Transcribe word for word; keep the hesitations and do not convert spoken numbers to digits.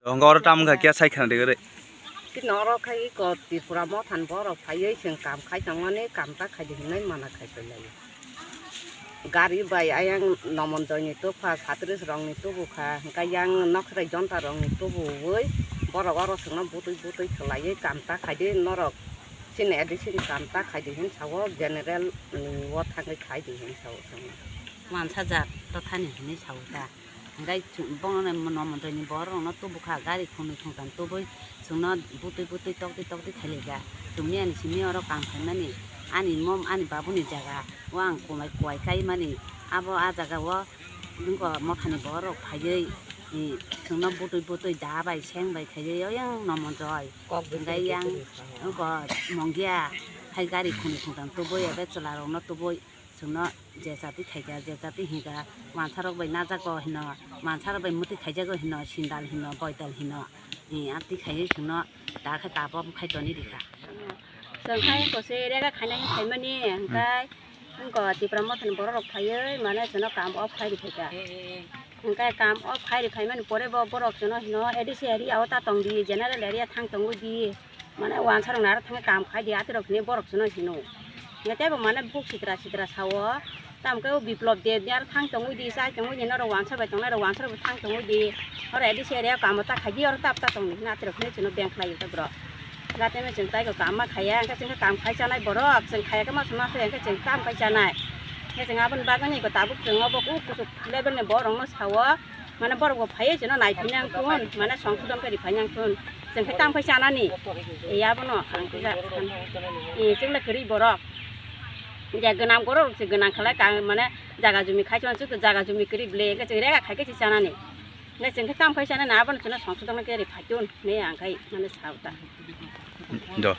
Hwnka oro tamo wngkha kiya sai khna digre. Kino oro khai ko Tripura mothan borok phaiwi chwng kam khai tongmani, kam ta khai di hwnwi mana khai tonglaio. Gari bai ayang Nomonjoyni tubukha, Satris rokni tubukha, hwnka yang Nokhrai Jonta rokni tubuwi borok oro chwngno butwi butwi khwlaiwi kam ta khai di norok chini A D C ni kam ta khai di hwn sao, general ni o thangwi khai di hwn sao chwngno. Wansajak dothani hwnwi sao ta. Hingke chwng bono no Nomonjoyni borok rokno tubukha, gari khunui khungtam tubui chwngno butui butui tokti tokti khailaikha. Chwng miyani simi oro kam khaimani, ani mom ani babuni jaga o ang kumai kuai kaimani, abo a jaga o wngkha mothani borok phaiwi, i, chwngno butui butui da bai seng bai khaiwi oyang Nomonjoy. Hingke yang wngkha mongya hai gari khunui khungtam tubui ebe chwla rokno tubui. Chwngno je jati khaikha, je jati hinkha, wansarok bai najago hino, wansarok bai mwtwi khaijago hino, sindal hino, boidal hino, ni amtwi khaiwi chwngno ta khe ta bo khai toni rikha. Chwng khai ko se rega khaina hin khaimani, hwnkhe wngko Tipra mothani borok rok phaiwi mane chwngno kam off khai rikha. Hwnkhe kam off khai rikhaimani pore bo borok chwngno hino A D C area o ta tongdi, general area thang tongwi di. Mane wansarok naro thangwi kam khai di, atirok hwnwi borok chwngno hino. Hwnkhe teibo mane buk sitra sitra sao. Tamo khe o Biplop Deb ni aro thang tongwi di, chai tongwi di, norok wansa bai tongnai rok wansa rok thang tongwi di. Oro A D C area o kamo ta khai di, oro tap ta tongdi hwnwi atirok hwnwi chwngno beng khlai o ta borok. Hwnkhe tei chwng tei ko kam ma khaiya, hwnkhe chwng khe kam khai chanai borok, chwng khaiya khe ma songma se, hwnkhe chwng kam khai chanai. Hwnkhe chwng aboni bagwi ni ko tabuk chwng obo kuk kuchuk level ni borok no sao. Mane borok bo phaiwi chwngno naiphai nang thun, mane songsodon khe riphai nang thun. Chwng khe tamo khe chanani. E abono ang khe ja-, e, chwngno kwrwi borok. Je gwnang borok se gwnang khlai ka, mane jaga jumi khai chwng chwng jaga jumi kwrwi ble, hwnkhe chwng rega khai khe se chanani. Hwnkhe chwng khe tamo khe chanani, abono chwngno songsodon khe riphai thun, hwnwi ang khai mane sao ta. Do.